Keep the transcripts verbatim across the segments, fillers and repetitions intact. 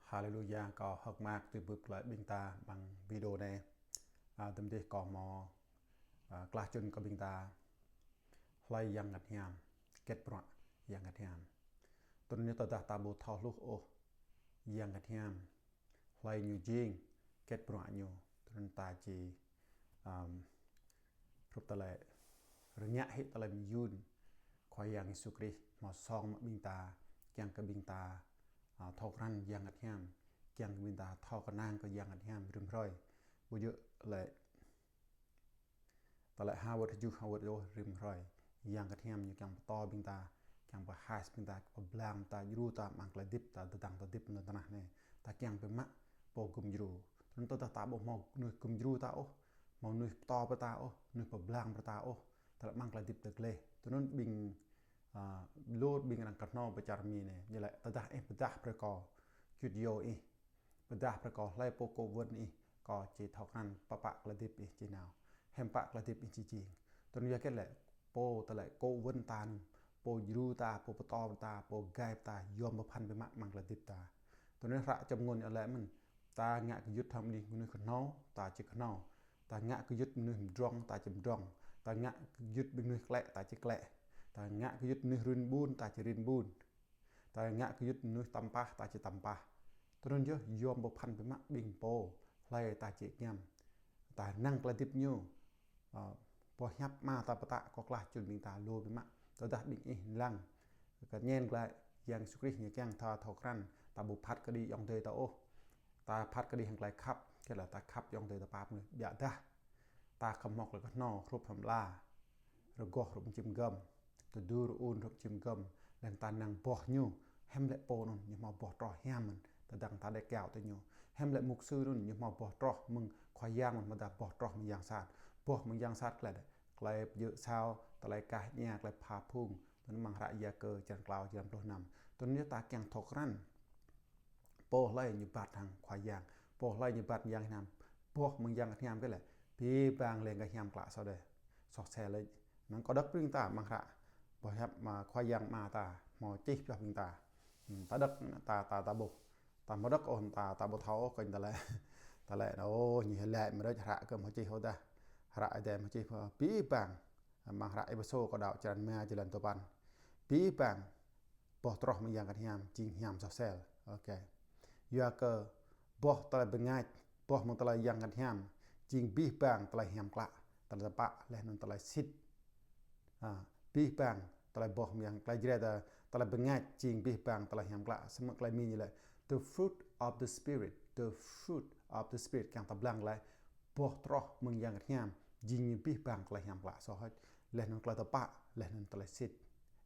Haleluya, kâo hơ̆k mơak tui bưp glaĭ ƀing ta amăng video anai. A, tơm dih kâo hmâo, a, klah čun kơ ƀing ta hlơi Yang Bơngăt Hiam, hơget bruă Yang Bơngăt Hiam. Tui anŭn yơh tơdah ta ƀu thâo hluh ôh Yang Bơngăt Hiam, hlơi ñu jing, hơget bruă ñu, tui anŭn ta či, ăm, hrup tơlơi rơngiă hĭ tơlơi mơyun Khua Yang Yêsu Krist hmâo song mă ƀing ta, kiăng kơ ƀing ta, a, thâo krăn Yang Bơngăt Hiam, kiăng kơ ƀing ta thâo kơnang kơ Yang Bơngăt Hiam rĭm hrơi. Ƀu djơ̆ lĕ tơlơi ha wơ̆t hơjuh ha wơ̆t rơgoh rĭm hrơi. Yang Bơngăt Hiam ñu kiăng pơtô ƀing ta, kiăng pơhaih ƀing ta, pơblang ta, djru ta amăng tơlơi hơdip ta, tơdang ta hơdip lŏn tơnah anai. Ta kiăng pơmă pô gum djru. Tui anŭn tơdah ta ƀu hmâo mơnuih gum djru ta ôh, hmâo mơnuih pơtô brơi ta ôh, mơnuih pơblang brơi ta ôh, tơlơi amăng tơlơi hơdip ta gleh. Tui anŭn ƀing, a, lu ƀing arăng kơhnâo pơ čar Mi anai, ñu laĭ tơdah ih pơdah brơi kâo čut yô ih, pơdah brơi kâo hlơi pô kô̆ wơ̆n ih, kâo či thâo krăn pơpă tơlơi hơdip ih či nao, hiư̆m pă tơlơi hơdip ih či jing. Tui anŭn yơh hơget lĕ pô tơlơi kô̆ wơ̆n ta anŭn, pô djru ta, pô pơtô ta, pô gai ta, yom pơphan biă mă amăng tơlơi hơdip ta. Tui anŭn hră Châm Ngôn ñu laĭ mơ̆n, ta ngă gơyut hăng ƀing mơnuih kơhnâo, ta či kơhnâo. Ta ngă gơyut mơnuih mdrŏng, ta či mdrŏng. Ta ngă gơyut mơnuih klĕ, ta či klĕ. Ta ngă gơyut mơnuih rin ƀun, ta či rin ƀun. Ta ngă gơyut mơnuih tăm pah, ta či tăm pah. Tui anŭn yơh yom pơphan biă mă ƀing pô hlơi ta či kiăng. Ta năng tơlơi hơdip ñu. Ơ, boh hiăp Ama ta pơtă kâo klah čun ƀing ta lu biă mă. Tơdah ƀing ih lăng kơ ñen glaĭ Yang Yêsu Krist ñu kiăng ta thâo krăn, ta ƀu phat kơđi ayŏng adơi ta ôh. Ta phat kơđi hăng tơlơi khăp, hơget lĕ ta khăp ayŏng adơi ta pap mơ̆n. Biă dah ta khŏm hmâo tơlơi kơhnâo hrup hăng ala, rơgoh hrup čim gơm, tơdu rơun hrup čim gơm, laih anŭn ta năng boh ñu, hiư̆m lĕ pô anŭn ñu hmâo boh troh hiam mơ̆n, tơdang ta đĕ kiaŏ tui ñu. Hiư̆m lĕ mục sư anŭn ñu hmâo boh troh mơ̆ng Khua Yang mơ̆n, ƀôdah boh troh mơ̆ng yang sat. Boh mơ̆ng yang sat hơget lĕ, tơlơi pơjơ̆ sao, tơlơi kah ña, tơlơi pha phung, tui anŭn amăng hră Yakơ črăn klâo, črăn pluh năm. Tui anŭn yơh ta kiăng thâo krăn pô hlơi ñu bat hăng Khua Yang, pô hlơi ñu bat Yang Bơngăt Hiam. Boh mơ̆ng Yang Bơngăt Hiam hơget lĕ, abih bang leng kơ hiam klă soh đeh, soh sel lĕ. Năng kâo đŏk brơi ƀing ta amăng hră boh hiăp mơ̆ng Khua Yang Ama ta hmâo čih pioh ƀing ta. Hmm, ta đŏk, ta, ta, ta ƀuh. Ta hmâo đŏk ôh, ta, ta ƀu thâo ôh, kơnh ta laĭ. Ta laĭ, ơ, ñu laĭ mơ̆ đôč hră kơ hmâo čih ôh dah. Hră Ơi Adai hmâo čih abih bang. Amăng hră Êphêsô kâo đaŏ črăn rơma jơlan duapăn. Abih bang boh troh mơ̆ng Yang Bơngăt Hiam jing hiam soh sel. Ok. Yua kơ boh tơlơi bơngač, boh mơ̆ng tơlơi Yang Bơngăt Hiam jing abih bang tơlơi hiam klă, tơlơi tơpă, laih anŭn tơlơi sĭt. A, abih bang tơlơi boh mơ̆ng Yang, tơlơi Jrai ta, tơlơi bơngač jing abih bang tơlơi hiam klă. Samơ̆ tơlơi Mi ñu laĭ, the fruit of the Spirit, the fruit of the Spirit. Kiăng ta blang glaĭ, boh troh mơ̆ng Yang Bơngăt Hiam jing ñu abih bang tơlơi hiam klă soh hơ̆č, laih anŭn tơlơi tơpă, laih anŭn tơlơi sĭt.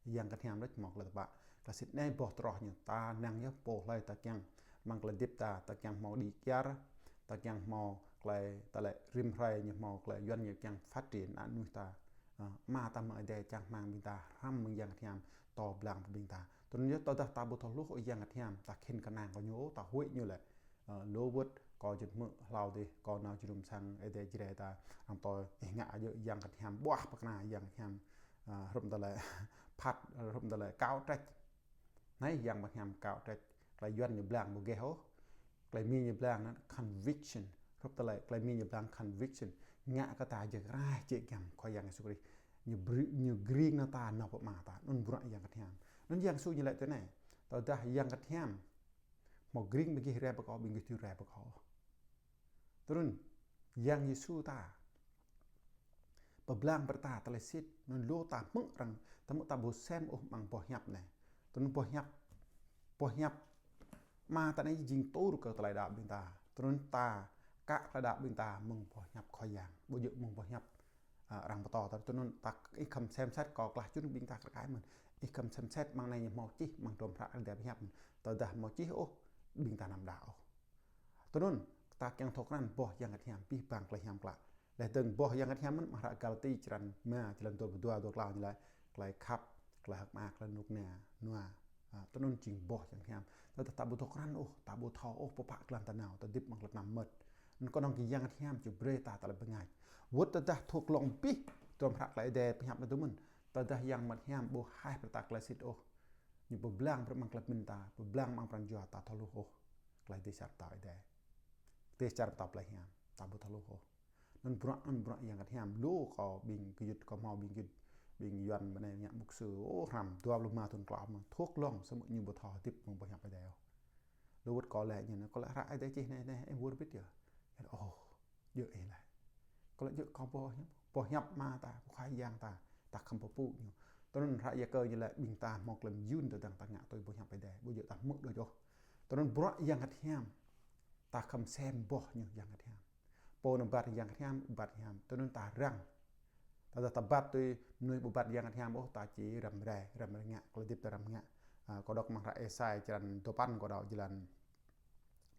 Yang Bơngăt Hiam đôč hmâo tơlơi tơpă, tơlơi sĭt. Anai boh troh ñu, ta năng yơh pô hlơi ta kiăng amăng tơlơi hơdip ta, ta kiăng hmâo đĭ kyar, ta kiăng hmâo tơlơi, tơlơi rĭm hrơi ñu hmâo tơlơi Yuan ñu kiăng phát triển ană mơnuih ta. Ơ, Ama ta mơ̆ng adai čang rơmang ƀing ta, hrăm mơ̆ng Yang Bơngăt Hiam pơtô blang brơi ƀing ta. Tui anŭn yơh tơdah ta ƀu thâo hluh ôh Yang Bơngăt Hiam, ta khĭn kơnang kơ ñu ôh, ta huĭ ñu lĕ. Ơ, lu wơ̆t kâo juăt hmư̆ hlâo dih, kâo nao jơnum sang Ơi Adai Jrai ta, arăng pơtô, ih ngă djơ̆ Yang Bơngăt Hiam ƀuah pơkra, Yang Bơngăt Hiam, ơ, hrup tơlơi phat, hrup tơlơi kâo trĕč. Anai Yang Bơngăt Hiam kâo trĕč, tơlơi Yuan ñu blang ƀu geh ôh. Tơlơi Mi ñu blang anŭn conviction, hrup tơlơi, tơlơi Mi ñu blang conviction. Ngă kơ ta jơ̆ rai jĕ giăm Khua Yang Yêsu Krist. Ñu bri-, ñu gring nao ta, nao pơ Ama ta, anŭn bruă Yang Bơngăt Hiam. Anŭn Yang Yêsu ñu laĭ tui anai, tơdah Yang Bơngăt Hiam hmâo gring ƀing gih rai pơ kâo, ƀing gih či rai pơ kâo. Tui anŭn, Yang Yêsu ta pơblang brơi ta tơlơi sĭt, anŭn lu ta hmư̆ arăng, ta hmư̆ ta ƀu sem ôh amăng boh hiăp anai. Tui anŭn boh hiăp, boh hiăp Ama ta anai jing tur kơ tơlơi đaŏ ƀing ta. Tui anŭn ta kă tơlơi đaŏ ƀing ta mơ̆ng boh hiăp Khua Yang, ƀu djơ̆ mơ̆ng boh hiăp, a, arăng pơtô ta. Tui anŭn ta, ih khŏm sem set, kâo klah čun ƀing ta kar kaĭ mơ̆n. Ih khŏm sem set amăng anai ñu hmâo čih, amăng hrŏm hră Ơi Adai pơhiăp. Tơdah hmâo čih ôh, ƀing ta anăm đaŏ ôh. Tui anŭn, ta kiăng thâo krăn boh Yang Bơngăt Hiam, abih bang tơlơi hiam klă. Laih dơ̆ng boh Yang Bơngăt Hiam mơ̆n, amăng hră Galati črăn rơma, jơlan dua pluh dua, dua klâo ñu laĭ, tơlơi khăp, tơlơi hơ̆k mơak, tơlơi rơnŭk rơnua. A, tui anŭn jing boh Yang Bơngăt Hiam. Tơdah ta ƀu thâo krăn ôh, ta ƀu thâo ôh pơpă tơlơi ta nao, ta hơdip amăng tơlơi tơnăm mơmŏt. Anŭn kơnơ̆ng kơ Yang Bơngăt Hiam či brơi ta tơlơi bơngač. Wơ̆t tơdah thâo glông abih, hrŏm hră tơlơi Ơi Adai pơhiăp anai tui mơ̆n. Tơdah Yang Bơngăt Hiam ƀu haih brơi ta tơlơi sĭt ôh, ñu pơblang brơi amăng tơlơi pơmĭn ta, pơblang amăng pran jua ta thâo hluh ôh. Tơlơi dêh čar pơtao Ơi Adai. Dêh čar pơtao plei hiam. Ta ƀu thâo hluh ôh. Anŭn bruă, anŭn bruă Yang Bơngăt Hiam. Lu kâo ƀing gơyut, kâo hmâo ƀing gơyut, ƀing Yuan ƀơi anai ngă mục sư, ôh, hrăm dua pluh rơma thŭn klâo mơ̆n. Thuăk lŏng, samơ̆ ñu ƀu thâo hơdip mơ̆ng boh hiăp Ơi Adai ôh. Lu wơ̆t kâo laĭ ñu anai, kâo laĭ hră Ơi Adai čih anai, anai, ih wơr bĭt yơh. Ơ, djơ̆ ih laĭ. Kâo laĭ djơ̆ kâo boh hiăp, boh hiăp Ama ta, boh Khua Yang ta, ta khŏm pơpŭ ñu. Tui anŭn hră Yakơ ñu laĭ ƀing ta hmâo tơlơi mơyun tơdang ta ngă tui boh hiăp Ơi Adai, ƀu djơ̆ ta hmư̆ đôč ôh. Tui anŭn bruă Yang Bơngăt Hiam, ta khŏm sem boh ñu Yang Bơngăt Hiam. Pô anŭn bat Yang Bơngăt Hiam, bat hiam. Tui anŭn ta răng. Tơdah ta bat tui mơnuih ƀu bat Yang Bơngăt Hiam ôh, ta či răm rai, răm rai ngă, tơlơi hơdip ta răm ngă. A, kâo đŏk amăng hră Êsai črăn duapăn kâo đŏk jơlan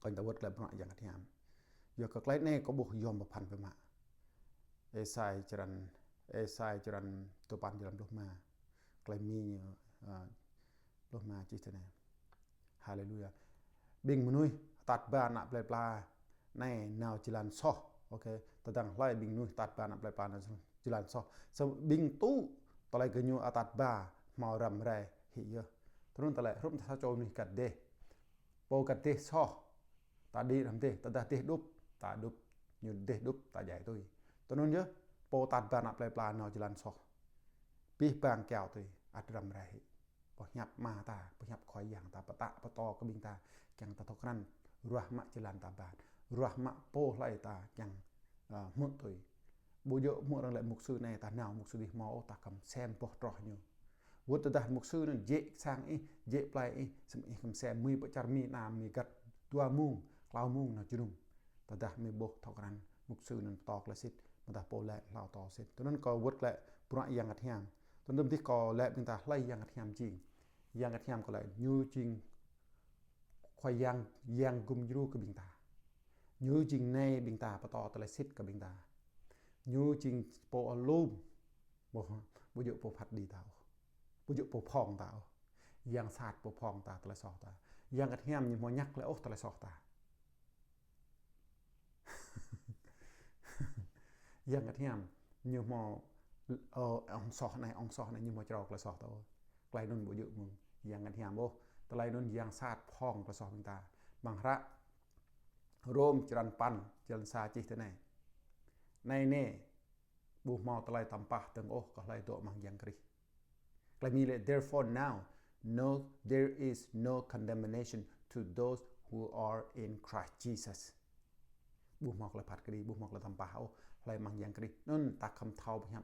Kâo ta wơ̆t tơlơi bruă Yang Bơngăt Hiam. Yua kơ tơlơi anai kâo ƀuh yom pơphan biă mă. Êsai črăn, Êsai črăn duapăn jơlan pluh rơma. Tơlơi Mi ñu, a, pluh rơma čih tui anai. Haleluya. Ƀing mơnuih atăt ba ană plei pla anai nao jơlan soh. Ôkê. Tơdang hlơi ƀing mơnuih atăt ba ană plei pla nao jơlan soh. Samơ̆ ƀing tŭ tơlơi gơñu atăt ba hmâo răm rai hĭ yơh. Tui anŭn tơlơi hrup ta sa čô mơnuih găt dêh. Pô găt dêh soh, ta đĭ hrŏm dêh, tơdah dêh đŭp, ta đŭp, ñu dêh đŭp, ta djai tui. Tui anŭn yơh, pô atăt ba ană plei pla nao jơlan soh. Abih bang kiaŏ tui, ăt răm rai hĭ. Boh hiăp Ama ta, boh hiăp Khua Yang ta, pơtă pơtô kơ ƀing ta, kiăng ta thâo krăn, ruah mă jơlan ta ƀat, ruah mă pô hlơi ta kiăng, a, hmư̆ tui. Ƀu djơ̆ hmư̆ arăng laĭ mục sư anai ta nao, mục sư adih hmâo ôh, ta khŏm sem boh troh ñu. Wơ̆t tơdah mục sư anŭn jĕ sang ih, jĕ plei ih, samơ̆ ih khŏm sem mơi pơ čar Mi anai, mơi găt dua mông, klâo mông nao jơnum. Tơdah mơi ƀuh thâo krăn, mục sư anŭn pơtô tơlơi sĭt, mơ̆ tơdah pô laĭ hlâo pơtô sĭt. Tui anŭn kâo wơ̆t laĭ bruă Yang Bơngăt Hiam. Tui anŭn dih kâo laĭ ƀing ta hlơi Yang Bơngăt Hiam jing. Yang Bơngăt Hiam kâo laĭ ñu jing Khua Yang, Yang gum djru kơ ƀing ta. Ñu jing nai ƀing ta, pơtô tơlơi sĭt kơ ƀing ta. Ñu jing pô alum, ƀu, ƀu djơ̆ pô phat kơđi ta ôh. Ƀu djơ̆ pô phŏng ta ôh. Yang sat pô phŏng ta tơlơi soh ta. Yang Bơngăt Hiam ñu hmâo ñăk lĕ ôh tơlơi soh ta. Yang Bơngăt Hiam ñu hmâo, ơ, ŏng soh anai, ŏng soh anai, ñu hmâo črâo tơlơi soh ta ôh. Tơlơi anŭn ƀu djơ̆ mơ̆ng Yang Bơngăt Hiam ôh. Tơlơi anŭn yang sat phŏng tơlơi soh ƀing ta. Amăng hră Rôm črăn păn, jơlan sa čih tui anai. Anai nê, ƀu hmâo tơlơi tăm pah dơ̆ng ôh kơ hlơi dŏ amăng Yang Krist. Tơlơi Mi laĭ, therefore now, no, there is no condemnation to those who are in Christ Jesus. Ƀu hmâo tơlơi phat kơđi, ƀu hmâo tơlơi tăm pah ôh, hlơi amăng Yang Krist. Anŭn ta khŏm thâo boh hiăp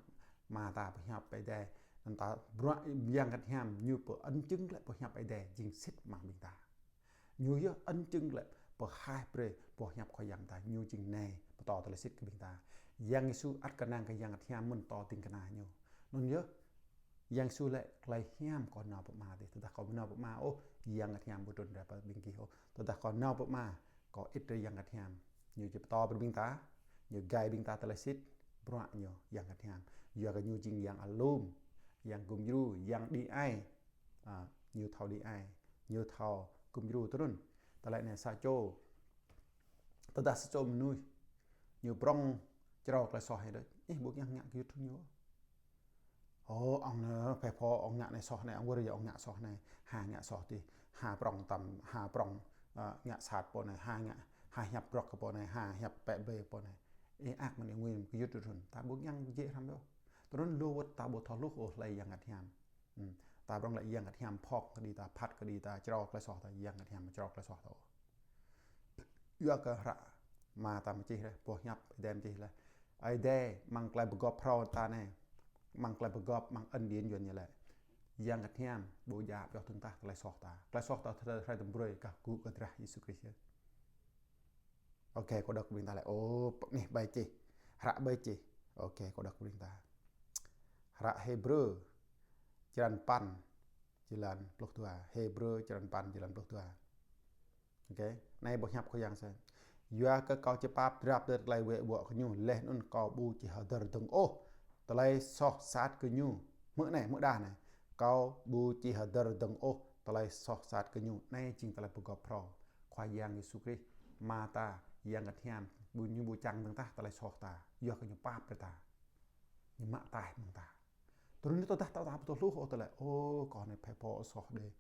Ama ta, boh hiăp Ơi Adai. Anŭn ta bruă Yang Bơngăt Hiam ñu pơân chứng lĕ boh hiăp Ơi Adai jing sĭt amăng ƀing ta. Ñu yơh ân chứng lĕ pơhaih brơi boh hiăp Khua Yang ta, ñu jing nai pơtô tơlơi sĭt kơ ƀing ta. Yang Yêsu ăt kơnang kơ Yang Bơngăt Hiam mơ̆n pơtô ding kơna ñu. Anŭn yơh, Yang Yêsu laĭ tơlơi hiam kâo nao pơ Ama dih. Tơdah kâo ƀu nao pơ Ama ôh, Yang Bơngăt Hiam ƀu trŭn rai pơ ƀing gih ôh. Tơdah kâo nao pơ Ama, kâo ĭt rai Yang Bơngăt Hiam. Ñu či pơtô brơi ƀing ta, ñu gai ƀing ta tơlơi sĭt, bruă ñu Yang Bơngăt Hiam. Yua kơ ñu jing Yang alum, Yang gum djru, Yang đĭ ai. A, ñu thâo đĭ ai, ñu thâo gum djru tui anŭn. Tơlơi anai sa čô, tơdah sa čô mơnuih, ñu prŏng črâo tơlơi soh anai đôč, ih ƀu kiăng ngă gơyut hăng ñu. Ơ, ŏng anai, phe pho, ŏng ngă anai soh anai, ŏng wơr yơh ŏng ngă soh anai, ha ngă soh dih, ha prŏng tăm, ha prŏng, a, ngă sat pô anai, ha ngă, ha hiăp brŏk kơ pô anai, ha hiăp pĕ ƀe pô anai. Ih ak mơ̆n ih ngui gơyut tui anŭn, ta ƀu kiăng jĕ hrăm yơh. Tui anŭn lu wơ̆t ta ƀu thâo hluh ôh hlơi Yang Bơngăt Hiam. Hmm. Ta prŏng lĕ Yang Bơngăt Hiam phŏk kơđi ta, phat kơđi ta, črâo tơlơi soh ta, Yang Bơngăt Hiam črâo tơlơi soh ta ôh. Yua kơ hră Ama ta mơ̆ čih lĕ, boh hiăp Ơi Adai mơ̆ čih lĕ. Ơi Adai amăng tơlơi pơgop phrâo ta anai, amăng tơlơi pơgop, amăng ân điển Yuan ñu lĕ. Yang Bơngăt Hiam ƀu djă pioh tơ̆ng tah tơlơi soh ta. Tơlơi soh ta hrơi, hrơi tơm brơi gah gŭ kơ drah Yêsu Krist yơh. Ôkê, kâo đŏk ƀing ta lĕ. Ơ, pơ-, anih ƀai čih. Hră ƀai čih. Ôkê, kâo đŏk ƀing ta. Hră Hêbrơ, črăn păn, jơlan pluh dua. Hêbrơ, črăn păn, jơlan pluh dua. Ôkê, anai boh hiăp Khua Yang sĕ. Yua kơ kâo či pap drap tơlơi wĕ wŏ kơ ñu, laih anŭn kâo ƀu či hơdơr dơ̆ng ôh tơlơi soh sat kơ ñu. Hmư̆ anai, hmư̆ đah anai. Kâo ƀu či hơdơr dơ̆ng ôh tơlơi soh sat kơ ñu. Anai jing tơlơi pơgop phrâo Khua Yang Yêsu Krist, Ama ta, Yang Bơngăt Hiam, ƀu, ñu ƀu čang dơ̆ng tah tơlơi soh ta, yua kơ ñu pap brơi ta, ñu mă taih mơ̆ng ta. Tui anŭn tơdah ta, ta ƀu thâo hluh ôh tơlơi, ơ, kâo anai phe pho soh đơi.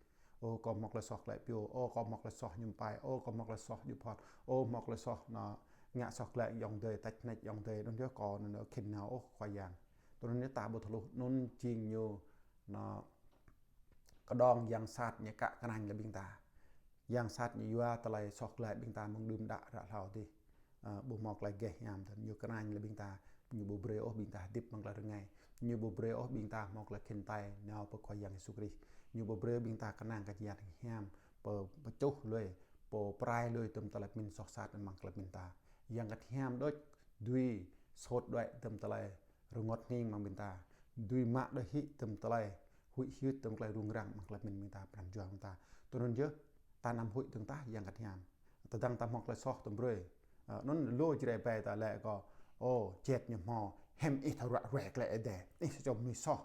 Ơ, kâo hmâo tơlơi soh klĕ pio. Ơ, kâo hmâo tơlơi soh mơñum tơpai. Ơ, kâo hmâo tơlơi soh djŭp hŏt. Ơ, hmâo tơlơi soh nao ngă soh glaĭ ayŏng adơi, tač hnĕč ayŏng adơi. Anŭn yơh kâo anŭn khĭn nao ôh Khua Yang. Tui anŭn yơh ta ƀu thâo hluh, anŭn jing ñu nao kơđông yang sat ñu kă kơnang lĕ ƀing ta. Yang sat ñu yua tơlơi soh glaĭ ƀing ta mơ̆ng đưm đă ră hlâo adih. Ơ, ƀu hmâo tơlơi gêh hiam tơl ñu kơnang lĕ ƀing ta, ñu ƀu brơi ôh ƀing ta hơdip amăng tơlơi rơngai. Ñu ƀu brơi ôh ƀing ta hmâo tơlơi khĭn tơlơi nao pơ Khua Yang Yêsu Krist. Ñu ƀu brơi ôh ƀing ta kơnang kơ jơlan hiam, pơ, pơčuh lui, pơ pơrai lui tơm tơlơi pơmĭn soh sat amăng tơlơi pơmĭn ta. Yang Bơngăt Hiam đôč dưi sôt đuaĭ tơm tơlơi rơngot hning amăng ƀing ta. Dưi mă đơi hĭ tơm tơlơi huĭ hyưt, tơm tơlơi rŭng răng amăng tơlơi pơmĭn ƀing ta, pran jua ƀing ta. Tui anŭn yơh, ta anăm huĭ dơ̆ng tah Yang Bơngăt Hiam. Tơdang ta hmâo tơlơi soh tơm brơi. Ơ, anŭn lu Jrai ƀai ta laĭ kâo, ơ, čet ñu hmâo, hiư̆m ih thâo ruă ruai glaĭ Ơi Adai. Ih sa čô mơnuih soh.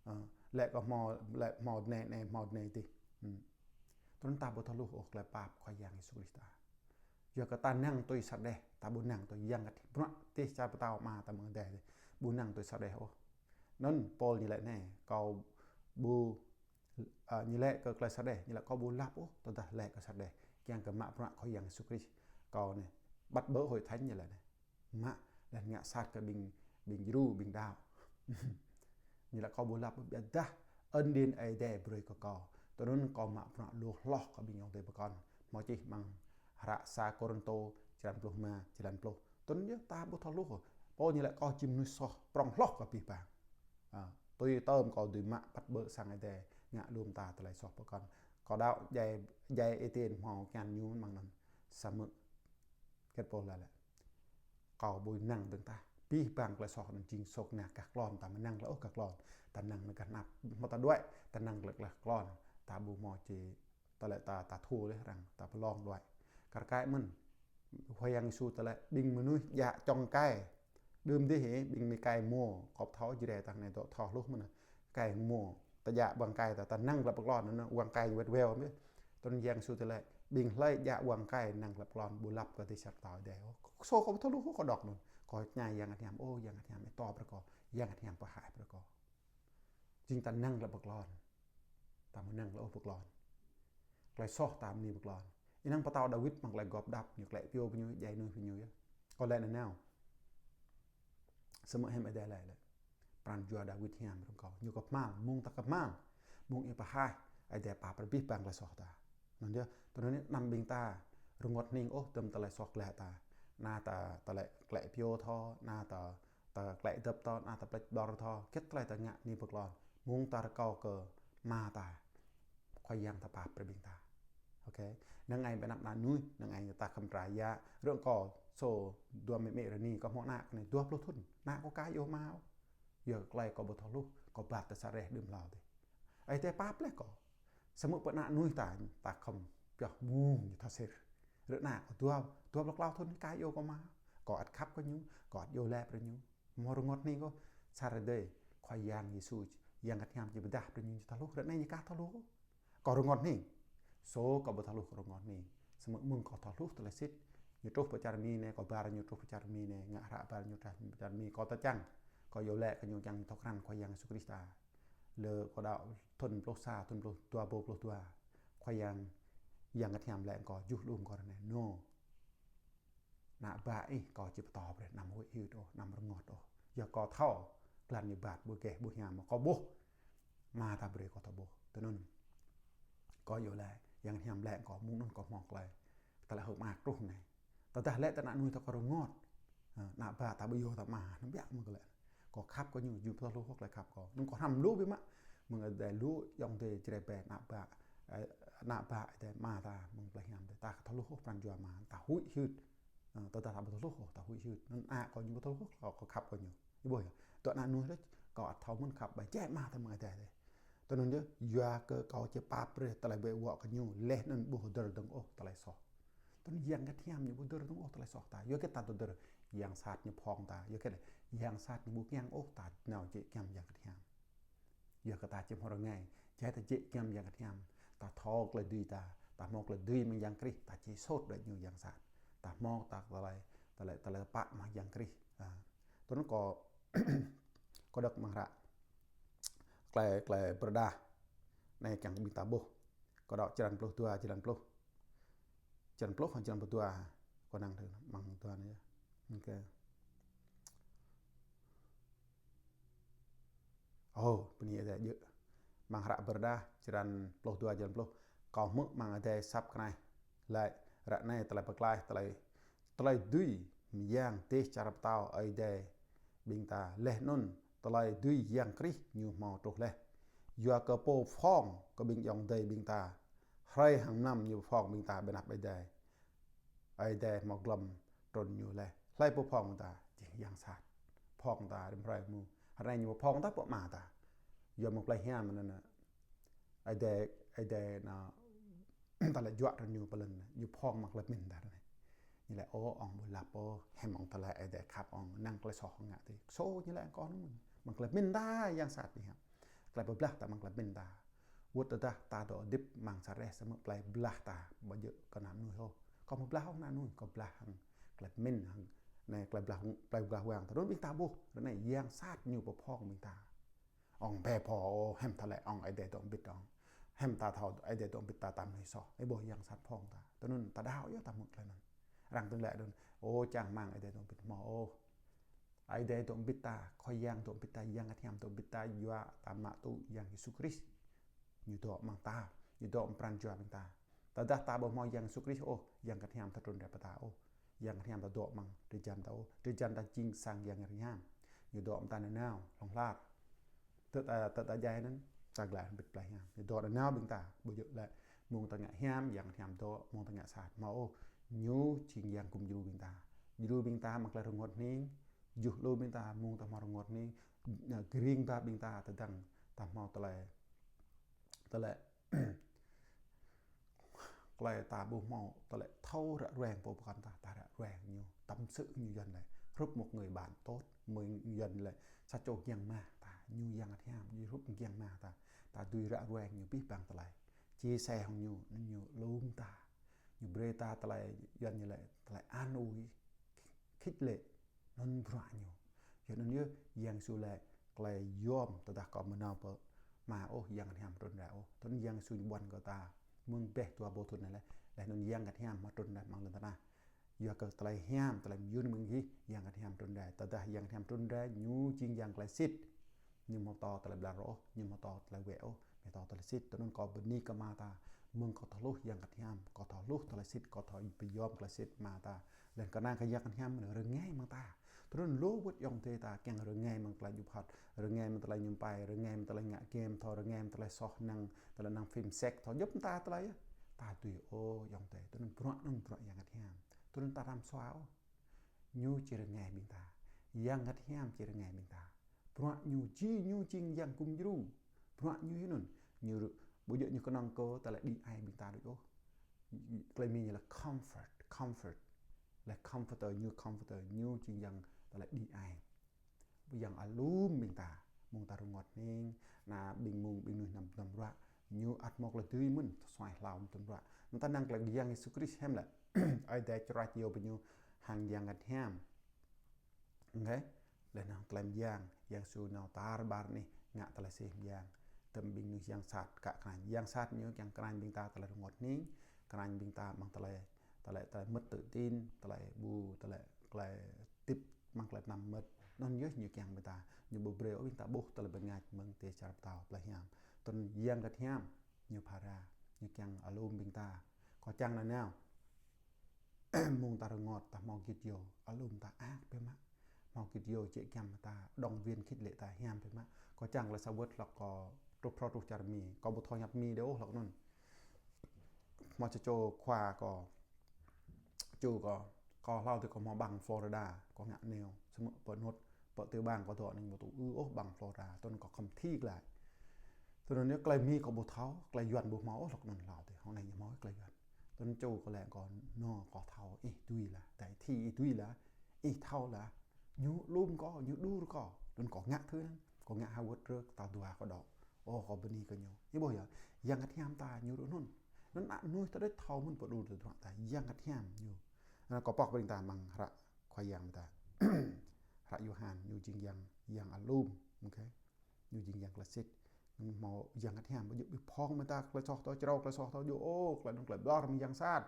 Ơ, laĭ kâo hmâo, laĭ hmâo anai anai, hmâo anai adih. Hmm. Tui anŭn ta ƀu thâo hluh ôh tơlơi pap Khua Yang Yêsu Krist ta. Yua kơ ta năng tui sa đeh, ta ƀu năng tui Yang Bơngăt Hiam. Bruă dêh čar pơtao Ama ta amăng adai dêh, ƀu năng tui sa đeh ôh. Anŭn Pôl ñu laĭ anai, kâo ƀu, ơ, ñu laĭ kơ tơlơi sa đeh, ñu laĭ kâo ƀu lăp ôh tơdah laĭ kơ sa đeh. Kiăng kơ mă bruă Khua Yang Yêsu Krist. Kâo anai, bắt bớ hội thánh ñu laĭ anai. Mă, laih ngă sat kơ ƀing, ƀing djru, ƀing đaŏ. Ñu laĭ kâo ƀu lăp ƀiădah ân điển Ơi Adai brơi kơ kâo. Tui anŭn kâo mă bruă lu hloh kơ ƀing ayŏng adơi pơkŏn. Hmâo čih amăng hră sa Kôrintô, črăn pluh rơma, črăn pluh. Tui anŭn yơh ta ƀu thâo hluh. Pô ñu laĭ kâo jing mơnuih soh prŏng hloh kơ abih bang. Ơ, tui tơm kâo dưi mă bắt bớ sang Ơi Adai ngă lŏm ta tơlơi soh pơkŏn. Kâo đaŏ djai, djai ê tiên hmâo kiăng ñu amăng anŭn. Samơ̆ hơget Pôl laĭ lĕ. Kâo ƀu năng dơ̆ng tah. Abih bang tơlơi soh anŭn jing sôk nao gah klon, ta mơnăng glaĭ ôh gah klon. Ta năng nao gah anăp, hmâo ta đuaĭ, ta năng glaĭ gah klon. Ta ƀu hmâo či, ta laĭ ta, ta thua laih arăng, ta pơlong đuaĭ. Kar kaĭ mơ̆n, Khua Yang Yêsu ta laĭ ƀing mơnuih djă čŏng kai. Đưm dih hĭ, ƀing mơi kai mô, kâo thâo Jrai ta anai dŏ thâo hluh mơ̆n. Kai mô, ta djă ƀăng kai ta, ta năng glaĭ pơklon, anŭn ƀăng kai wet weo mơ̆n. Tui anŭn Yang Yêsu ta laĭ, ƀing hlơi djă ƀăng kai năng glaĭ pơklon, ƀu lăp kơ dêh čar pơtao Ơi Adai. Ơ, sô kâo ƀu thâo hluh, kâo đŏk anŭn. Kâo tơña Yang Bơngăt Hiam, ơ, Yang Bơngăt Hiam, ih tŏ brơi kâo, Yang Bơngăt Hiam pơhaih brơi kâo. Jing ta năng glaĭ pơklon. Ta mơnăng glaĭ ôh pơklon. Tơlơi soh ta bơni pơklon. Ih năng pơtao Dawid amăng tơlơi gop đăp ñu, klĕ pio pơ ñu, djai mơnuih pơ ñu yơh. Kâo laĭ nanao. Samơ̆ hiư̆m Ơi Adai laĭ lĕ. Pran jua Dawid hiam rơ̆ng kâo. Ñu kơhma̱l, mơ̆ng ta kơhma̱l. Mơ̆ng ih pơhaih, Ơi Adai pap brơi abih bang tơlơi soh ta. Anŭn yơh, tui anŭn anăm ƀing ta rơngot hning ôh tơm tơlơi soh glaĭ ta. Anai ta, ta laĭ klĕ pio thâo, anai ta, ta klĕ dăp thâo, anai ta plĕč ƀlŏr thâo. Hơget tơlơi ta ngă bơni pơklon. Mơ̆ng ta rơkâo kơ Ama ta, Khua Yang ta pap brơi ƀing ta. Ôkê. Năng ai ƀơi anăp ană mơnuih, năng ai ta khŏm tra yă. Rơ̆ng kâo sô dua mĕ mĕ rơni, kâo hmâo ană kơ anai dua pluh thŭn. Ană kâo ka iâu ama ôh. Yua kơ tơlơi kâo ƀu thâo hluh, kâo bat tơ sa reh đưm hlâo dih. Ơi Adai pap laih kâo. Samơ̆ pơ ană mơnuih ta, ta khŏm pioh mơ̆ng ñu thâo sir. Rơ̆ng ană kâo dua, dua pluh klâo thŭn ka iâu kơ ama. Kâo ăt khăp kơ ñu, kâo ăt iâu laĭ brơi ñu. Hmâo rơngot hning kâo, sa rơdêh, Khua Yang Yêsu, Yang Bơngăt Hiam či pơdah brơi ñu či thâo hluh, ră anai ñu ka thâo hluh. Kâo rơngot hning. Sô kâo ƀu thâo hluh kâo rơngot hning. Samơ̆ mơ̆ng kâo thâo hluh tơlơi sĭt. Ñu truh pơ čar Mi anai, kâo ba ñu truh pơ čar Mi anai, ngă hră ba ñu truh pơ čar Mi, kâo tơčăng. Kâo iâu laĭ kơ ñu kiăng thâo krăn Khua Yang Yêsu Krist ta. Lơ kâo đaŏ thŭn pluh sa, thŭn pluh dua, ƀâo pluh dua. Khua Yang, Yang Bơngăt Hiam laĭ kơ kâo, juh lŏm kâo ră anai. Nô. Ană bă ih kâo či pơtô brơi, anăm huĭ hyưt ôh, anăm rơngot ôh. Yua kâo thâo, jơlan ñu bat ƀu gêh ƀu hiam, kâo ƀuh. Ama ta brơi kâo thâo ƀuh. Tui anŭn. Kâo iâu laĭ, Yang Bơngăt Hiam laĭ kâo, mơ̆ng anŭn kâo hmâo tơlơi. Tơlơi hơ̆k mơak truh anai. Tơdah laĭ tơ ană mơnuih ta kâo rơngot. Ơ, ană bă ta ƀu iâu ta ama, anăm biă mơ̆ng kơ laĭ. Kâo khăp kơ ñu, jing pơtô hluh hơ̆k tơlơi khăp kâo. Anŭn kâo hrăm lu biă mă. Mơ̆ng Ơi Adai lu, ayŏng adơi Jrai ƀai, ană bă, ơ, ană bă Ơi Adai, ama ta, mơ̆ng plei hiam ta, ta thâo hluh ôh pran jua ama, ta huĭ hyưt. Ơ, tơdah ta ƀu thâo hluh ôh, ta huĭ hyưt. Anŭn ană kâo ñu ƀu thâo hluh, kâo, kâo khăp kơ ñu. Ih ƀuh yơh. Tơ ană mơnuih đôč, kâo ăt thâo mơ̆n khăp ƀai jĕ ama ta mơ̆ng Ơi Adai dih. Tui anŭn yơh, yua kơ kâo či pap brơi tơlơi ƀuĕ wŏ kơ ñu, laih anŭn ƀu hơdơr dơ̆ng ôh tơlơi soh. Tui anŭn Yang Bơngăt Hiam ñu ƀu hơdơr dơ̆ng ôh tơlơi soh ta. Yua kơ ta hơdơr, yang sat ñu phŏng ta. Yua kơ yang sat ñu ƀu kiăng ôh ta nao jĕ giăm Yang Bơngăt Hiam. Yua kơ ta či hmâo rơngai, jai ta jĕ giăm Yang Bơngăt Hiam. Ta thâo tơlơi dưi ta, ta hmâo tơlơi dưi mơ̆ng Yang Krist, ta či sôt đuaĭ ñu yang sat. Ta hmâo ta tơlơi, tơlơi, tơlơi tơpă mơ̆ng Yang Krist. Ơ. Tui anŭn kâo, kâo đŏk amăng hră Klei, Klei Pơrơđah anai kiăng ƀing ta ƀuh. Pơđok črăn pluh dua, črăn pluh. Črăn pluh, črăn pluh dua. Kâo năng thơ, mơ̆ng dua anai yơh. Ok. Ơ, bơni Ơi Adai djơ̆. Mơ̆ng hră Pơrơđah, črăn pluh dua, črăn pluh. Kâo hmư̆ mơ̆ng Ơi Adai săp kơ anai. Laĭ, ră anai tơlơi pơklaih, tơlơi, tơlơi dưi mơyang dêh čar pơtao Ơi Adai ƀing ta laih anŭn tơlơi dưi Yang Krist ñu hmâo truh laih. Yua kơ pô phŏng kơ ƀing ayŏng adơi ƀing ta. Hrơi hăng mlam ñu phŏng ƀing ta ƀơi anăp Ơi Adai. Ơi Adai hmâo glŏm trŭn ñu laih. Hlơi pô phŏng ta? Jing yang sat. Phŏng ta rĭm hrơi mơ̆n. Hrơi anai ñu phŏng ta pơ ama ta. Yua mơ̆ng plei hiam anŭn. Ơi Adai, Ơi Adai anŭn ta lĕ juă trŭn ñu pơ lŏn, ñu phŏng mơ̆ng tơlơi pơmĭn ta anai. Ñu laĭ, ơ, ŏng ƀu lăp ôh, hiư̆m ŏng tơlơi Ơi Adai khăp ôh, năng tơlơi soh ngă tih. Sô ñu laĭ kơ ŏng anŭn. Mơ̆ng tơlơi pơmĭn ta yang sat biă hiam. Tơlơi pơblah ta mơ̆ng tơlơi pơmĭn ta. Wơ̆t tơdah ta dŏ hơdip amăng sa reh samơ̆ plei blah ta ƀu djơ̆ kơ ană mơnuih ôh. Kâo ƀu blah ôh ană mơnuih, kâo blah hăng tơlơi pơmĭn hăng anai tơlơi blah, tơlơi blah wang. Tơdơi ƀing ta ƀuh, ră anai yang sat ñu pơphŏng ƀing ta. Ŏng ƀe pho, ơ, hiư̆m ta lĕ ŏng Ơi Adai dŏ hơbĭt ŏng. Hiư̆m ta thâo Ơi Adai dŏ hơbĭt ta tam mơnuih soh. Ơ, ƀuh yang sat phŏng ta. Tơnŭn ta đaŏ yơh ta hmư̆ tơlơi anŭn. Arăng tơlơi anŭn, ơ, čang rơmang Ơi Adai dŏ hơbĭt hmâo ôh. Ơi Adai dŏ hơbĭt ta, Khua Yang dŏ hơbĭt ta, Yang Bơngăt Hiam dŏ hơbĭt ta, yua ta mă tŭ Yang Yêsu Krist. Ñu dŏ amăng ta, ñu dŏ amăng pran jua ƀing ta. Tơdah ta ƀu hmâo Yang Yêsu Krist ôh, Yang Bơngăt Hiam ƀu trŭn rai pơ ta ôh. Yang Bơngăt Hiam ƀu dŏ amăng drơi jan ta ôh. Drơi jan ta jing sang Yang Bơngăt Hiam. Ñu dŏ amăng ta nanao, hlŏng lar. Tơdah, tơdah djai anŭn, ta glaĭ hơbĭt plei hiam. Ñu dŏ nanao ƀing ta, ƀu djơ̆ lĕ mơ̆ng ta ngă hiam, Yang Bơngăt Hiam dŏ, mơ̆ng ta ngă sat. Hmâo ôh, ñu jing Yang gum djru ƀing ta. Djru ƀing ta amăng tơlơi rơngot hning, juh lu ƀing ta mơ̆ng ta hmâo rơngot hning, gring ta ƀing ta tơdang ta hmâo tơlơi, tơlơi, tơlơi ta ƀu hmâo tơlơi thâo ră ruai pô pơkŏn ta, ta ră ruai ñu, tâm sự ñu Yuan laĭ, hrup một người bạn tốt, mơ̆ng Yuan laĭ sa čô kiăng mah ta, ñu Yang Bơngăt Hiam, ñu hrup kiăng mah ta, ta dưi ră ruai ñu abih bang tơlơi. Chia sẻ hăng ñu, anŭn ñu lŏm ta. Ñu brơi ta tơlơi Yuan ñu laĭ, tơlơi an ủi, khích lệ, anŭn bruă ñu. Yua anŭn yơh, Yang Yêsu laĭ, tơlơi yom, tơdah kâo ƀu nao pơ Ama ôh, Yang Bơngăt Hiam ƀu trŭn rai ôh. Tơdơi anŭn Yang Yêsu ñu ƀuăn kơ ta, mơ̆ng ƀĕ dua rơbâo thŭn anai laih, laih anŭn Yang Bơngăt Hiam hmâo trŭn rai amăng lŏn tơnah. Yua kơ tơlơi hiam, tơlơi mơyun mơ̆ng gih, Yang Bơngăt Hiam trŭn rai. Tơdah Yang Bơngăt Hiam trŭn rai, ñu jing Yang tơlơi sĭt. Ñu ƀu hmâo pơtô tơlơi blan rŏ ôh, ñu ƀu hmâo pơtô tơlơi wĕ ôh, ñu pơtô tơlơi sĭt. Tơdơi anŭn kâo bơni kơ Ama ta, mơ̆ng kâo thâo hluh Yang Bơngăt Hiam, kâo thâo hluh tơlơi sĭt, kâo thâo pơyom tơlơi sĭt Ama ta. Laih kơnang kơ Yang Bơngăt Hiam rơngai amăng ta. Tơdơi anŭn lu wơ̆t ayŏng adơi ta kiăng rơngai amăng tơlơi djŭp hăt, rơngai amăng tơlơi ñum pai, rơngai amăng tơlơi ngă game, thâo rơngai amăng tơlơi soh năng, tơlơi năng phim sex, thâo djŏp mơta tơlơi yơh. Ta tui ôh ayŏng adơi, tơdơi anŭn bruă anŭn bruă Yang Bơngăt Hiam. Tơdơi anŭn ta răm sua ôh. Ñu či rơngai ƀing ta. Yang Bơngăt Hiam či rơngai ƀing ta. Bruă ñu či, ñu jing Yang gum djru. Bruă ñu anŭn. Ñu ƀu djơ̆ ñu kơnơ̆ng kơ tơlơi đĭ ai ƀing ta đôč ôh. Tơlơi Mi ñu laĭ comfort, comfort. Laĭ comforter, ñu comforter, ñu jing Yang tơlơi đĭ ai. Yang alum ƀing ta, mơ̆ng ta rơngot hning, anai ƀing mơ̆ng ƀing mơnuih anăm, anăm ruă, ñu ăt hmâo tơlơi dưi mơ̆n, tơsuaih hlâo mơ̆n tơlơi ruă. Anŭn ta năng tơlơi Yang Yêsu Krist hiam lĕ, Ơi Adai čơrăč iâu ƀing ñu hăng Yang Bơngăt Hiam. Ôkê, laih anŭn tơlơi mơyang, Yang Yêsu nao tar ƀar anih, ngă tơlơi sĭ mơyang. Tơm ƀing mơnuih yang sat, kă krăn. Yang sat ñu kiăng krăn ƀing ta tơlơi rơngot hning, krăn ƀing ta amăng tơlơi, tơlơi, tơlơi mất tự tin, tơlơi ƀu, tơlơi, tơlơi hơdip amăng tơlơi tơnăm mơmŏt. Anŭn yơh ñu kiăng ƀing ta. Ñu ƀu brơi ôh ƀing ta ƀuh tơlơi bơngač mơ̆ng dêh čar pơtao plei hiam. Tơdơi anŭn Yang Bơngăt Hiam, ñu phara, ñu kiăng alum ƀing ta. Kâo čang nanao, mơ̆ng ta rơngot, ta hmâo git yô, alum ta ăt biă mă. Hmâo git yô jĕ giăm ta, động viên khích lệ ta hiam biă mă. Kâo čang tơlơi sa wơ̆t hlăk kâo truh phrâo truh čar Mi. Kâo ƀu thâo hiăp Mi đơi ôh hlăk anŭn. Hmâo sa čô khua kâo, čô kâo, kâo hlâo tui kâo hmâo bang Florida, kâo ngă neo, samơ̆ pơ anŭn, pơ tiểu bang kâo dŏ anai ƀu tŭ ư ôh bang Florida, tơdơi anŭn kâo khŏm thi glaĭ. Tơdơi anŭn yơh tơlơi Mi kâo ƀu thâo, tơlơi Yuan ƀu hmâo ôh hlăk anŭn hlâo tui, hŏng anai ñu hmâo tơlơi Yuan. Tơdơi anŭn čô kâo laĭ kâo, no kâo thâo, ih dưi lah, tơlơi thi ih dưi lah, ih thâo lah. Ñu lum kâo, ñu đur kâo, tơdơi anŭn kâo ngă thử anŭn, kâo ngă ha wơ̆t rơ̆k, tal dua kâo dŏ. Ơ, kâo bơni kơ ñu. Ih ƀuh yơh, Yang Bơngăt Hiam ta ñu rŭ anŭn. Anŭn ană mơnuih ta đôč thâo mơ̆n pơđur tơdruă ta, Yang Bơngăt Hiam ñu. Anŭn kâo pŏk ƀing ta amăng hră Khua Yang ta. Hră Yôhan, ñu jing Yang, Yang alum, ôkê. Ñu jing Yang tơlơi sĭt. Hmâo Yang Bơngăt Hiam, ƀu djơ̆ ƀu phŏng mơ̆ng ta tơlơi soh ta, črâo tơlơi soh ta, djơ̆ ôh, tơlơi anŭn tơlơi ƀlŏr mơ̆ng yang sat.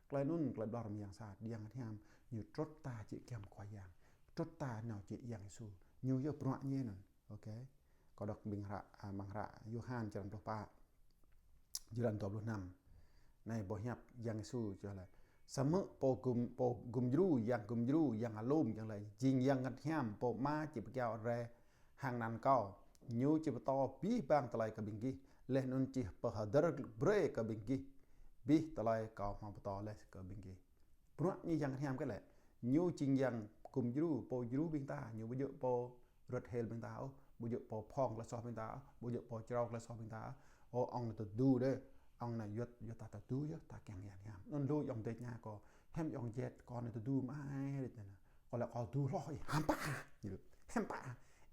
Tơlơi anŭn tơlơi ƀlŏr mơ̆ng yang sat. Yang Bơngăt Hiam, ñu trŭt ta jĕ giăm Khua Yang. Trŭt ta nao jĕ Yang Yêsu. Ñu yơh bruă ñu anŭn. Ok. Kâo đŏk ƀing hră, a, amăng hră Yôhan črăn pluh pă, jơlan dua pluh năm. Anai boh hiăp Yang Yêsu čih laĭ: Samơ̆ pô gum, pô gum djru, yang gum djru, yang alum, yang laĭ jing Yang Bơngăt Hiam, pô Ama či pơkiaŏ rai hăng anăn kâo. Ñu či pơtô abih bang tơlơi kơ ƀing gih, laih anŭn či pơhơdơr brơi kơ ƀing gih abih tơlơi kâo hmâo pơtô laih kơ ƀing gih. Bruă ñu Yang Bơngăt Hiam kơ lĕ. Ñu jing yang gum djru, pô djru ƀing ta, ñu ƀu djơ̆ pô rơ̆t hil ƀing ta ôh, ƀu djơ̆ pô phŏng tơlơi soh ƀing ta ôh, ƀu djơ̆ pô črâo tơlơi soh ƀing ta ôh. Ơ, ŏng anai tơdu đĕ, ŏng anai yua, yua ta tơdu yơh, ta kiăng Yang Bơngăt Hiam. Anŭn lu ŏng dêč ña kâo, hiư̆m ŏng jet kâo anai tơdu mơai đĕč anai. Kâo laĭ kâo tơdu hloh, ih, hiư̆m pă, ñu. Hiư̆m pă.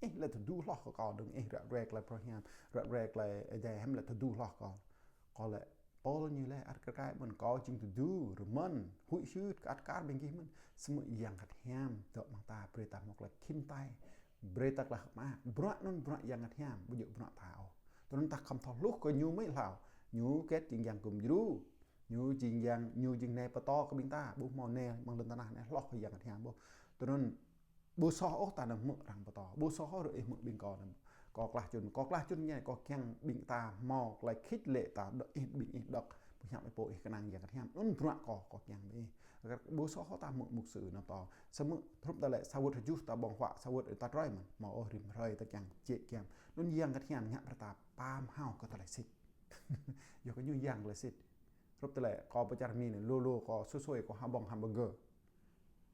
Ih, lĕ tơdu hloh kơ kâo dơ̆ng, ih ră ruai tơlơi phrâo hiam, ră ruai tơlơi Ơi Adai, hiư̆m lĕ tơdu hloh kâo. Kâo laĭ Pôl ñu laĭ ăt kar kaĭ mơ̆n, kâo jing tơdu, rơmơ̆n, huĭ hyưt, kơ ăt kar ƀing gih mơ̆n. Samơ̆ Yang Bơngăt Hiam dŏ amăng ta, brơi ta hmâo tơlơi khĭn tai, brơi ta tơlơi hơ̆k mơak. Bruă anŭn bruă Yang Bơngăt Hiam, ƀu djơ̆ bruă ta ôh. Tui anŭn ta khŏm thâo hluh kơ ñu mơ̆n hlâo. Ñu hơget jing yang gum djru. Ñu jing yang, ñu jing nai pơtô kơ ƀing ta, ƀu hmâo nai amăng lŏn tơnah anai hloh kơ Yang Bơngăt Hiam ƀuh. Tui anŭn ƀu soh ôh ta nao hmư̆ arăng pơtô. Ƀu soh ôh rơ ih hmư̆ ƀing kâo nao. Kâo klah čun, kâo klah čun ñai, kâo kiăng ƀing ta hmâo tơlơi khĭt lĕ ta đŏk, ih ƀing ih đŏk boh hiăp ih pô ih kơnang Yang Bơngăt Hiam. Anŭn bruă kâo, kâo kiăng ƀing ih. Ƀu soh ôh ta hmư̆ mục sư nao pơtô. Samơ̆ hrup ta laĭ sa wơ̆t hơjuh ta ƀơ̆ng huă, sa wơ̆t ta trơi mơ̆n. Hmâo ôh rĭm hrơi ta kiăng jĕ giăm. Anŭn Yang Bơngăt Hiam ngă brơi ta pơm hao kơ tơlơi sĭt. Yua kơ ñu yang tơlơi sĭt. Hrup tơlơi kâo pơčar mi anai, lu lu kâo sui sui kâo ha ƀơ̆ng hamburger.